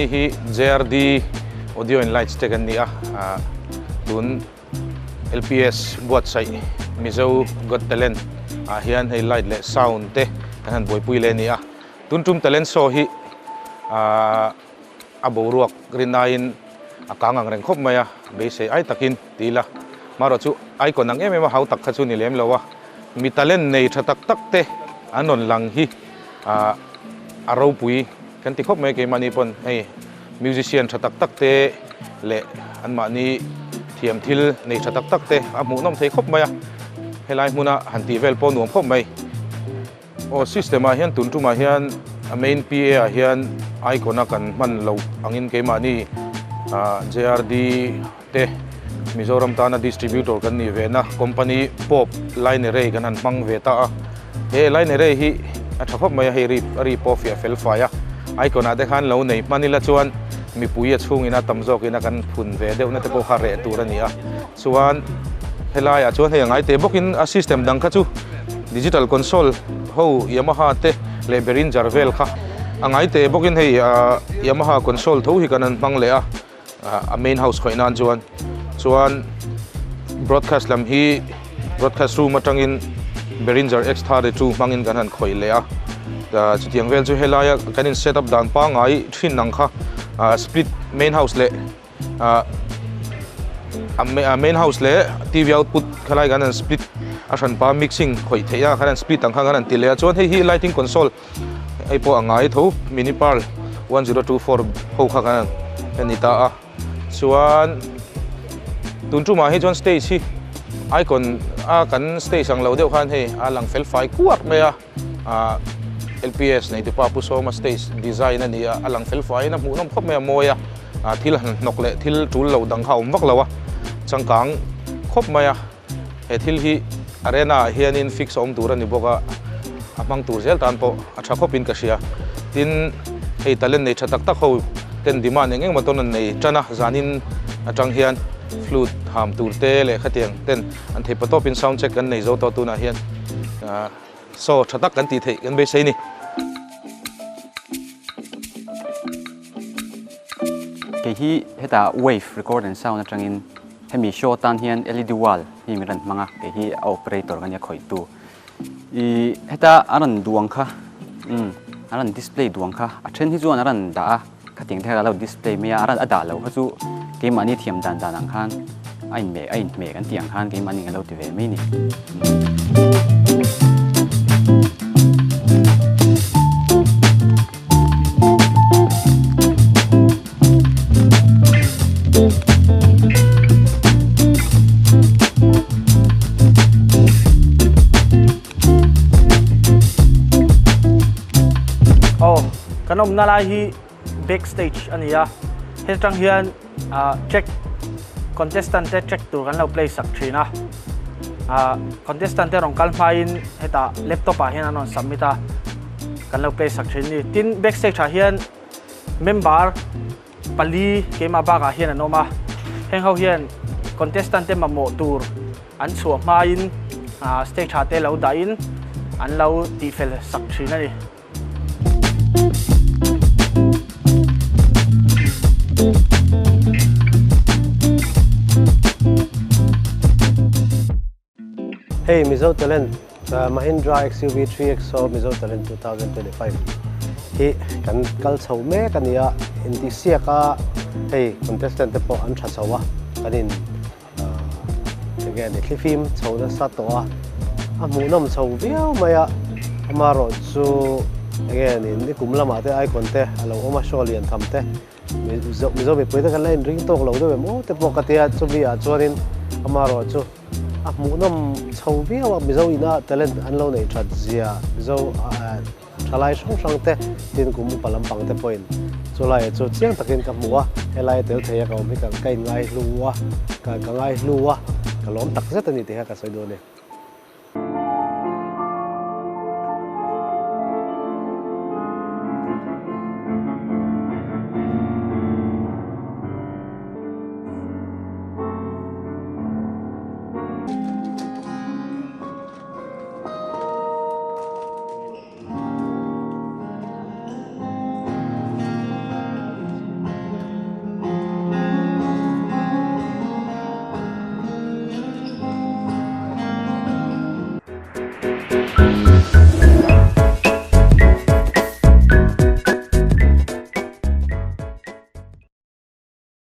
Keini hi JRD Audio and Lights te kan ni a, tun LPS buatsaih Mizo Got Talent ah hian hei light leh sound te kan han buaipui leh a ni a. Tun tum talent show hi a boruak rinaiin a kang ang reng khawp mai a, beisei ai takin ti ila. Marawh chu icon ang em em a hau tak kha chu ni lem lo a, mi talent nei tha tak tak te an rawn lang hi a ropui kan ti khawp mai keimahni pawn hei musician tha tak tak te leh anmahni thiam thil nei tha tak tak te a hmuhnawm thei khawp mai a, helai hmuna han tih vel pawh nuam khawp mai. Aw system ah hian tun tumah hian a main PA ah hian icon a kan hman loh angin keimahni JRD te Mizoram tana distributor kan nih ve na company pawp line array kan han hmang ve ta a, he line array hi a tha khawp mai a, hei ri a ri pawh fiah fel fai a, icon ah te khan lo nei hman ila chuan mipui a chhungin a tam zawkin a kan phun ve deuh na te pawh kha reh tur a ni a, chuan helai ah chuan hei a ngai teh bawkin a system dang kha chu digital console ho Yamaha te leh Behringer vel kha a ngai teh bawkin hei Yamaha console tho hi kan han hmang leh a. A main house khawih nan chuan chuan broadcast lam hi broadcast room atangin Behringer X32 hmangin kan han khawih leh a chutiang vel chu helaia kan in set up dan pangngai thin ang kha split main house leh a main house leh T_V output khalai kan han split a hranpa mixing khawih theih a kan han split ang khan kan han ti leh a chuan hei hi lighting console Hei pawh a ngai tho mini pearl 1024 ho kha kan a ni ta a chuan tun tumah hi chuan stage hi icon a kan stage ang lo deuh khan hei a lang fel fai kuar mai a ah L_P_S nei te pa Pu Sawma stage design a ni a a lang fel faiin a hmuhnawm khawp mai a mawi a ah thil han hnawk leh thil tul lo dang kha a awm vak lo a changkang khawp mai a. He thil hi arena ah hianin fix a awm tur a ni bawk a, a hmang tur zel tan pawh a tha khawpin ka hria. Tin, hei talent nei tha tak tak ho ten demand eng engemaw tawn an nei tan a, zanin atang hian flute ham tur te leh khatiang ten an thei patawpin sound check kan nei zo tawh tunah hian show tha tak kan tih theih kan beisei a ni. Kei hi hetah wave record and sound atangin hemi show atan hian LED wall hi min rawn hmang a, kei hi a operator ka nia khawihtu. Ih heta a rawn duang kha umm a rawn display duang kha a then hi chuan a rawn dah a, khatiang te kha a lo display mai a, a rawn a dah lo kha chu keimahni thiam dan dan ang khan a inhmeh a inhmeh kan tih ang khan keimahni ka lo ti ve mai a ni. Aw kan awmna lai hi back stage a ni a hetang hian track contestant te track tur kan lo play sak thin a contestant te rawn kal hmain hetah laptop ah hian an rawn submit a. Kan lo play sak thin ni. Tin, backstage ah hian member pali keimah bakah hian an awm a. Heng ho hian contestant te mamawh tur an chhuah hmain stage ah te lo dahin an lo tihfel sak thin a ni. Hei Mizo Talent Mahindra XUV 3XO Mizo Talent 2025 hi kan kal chho mek a ni a, intihsiak a hei contestant te pawh an tha chho a, kan in enge a ni thlifim chho nasa tawh a, a hmuhnawm chho viau mai a, amaherawhchu enge a ni nikum lamah te icon te a lo awm a show lian tham te. Mizo mipui te kan la inring tawk lo deuh em aw te pawh ka tia chumi ah chuanin amaherawh chu a hmuhnawm chho viau a Mizo ina talent an lo neih that zia Mizo thalai hrang hrang te tin kum upa lampang te pawhin chulai chu chiang takin ka hmu a helai a tel thei a ka awm hi ka ka inngai hlu a ka ka ngai hlu a ka lawm tak zet a ni tih kha ka sawi duh a ni.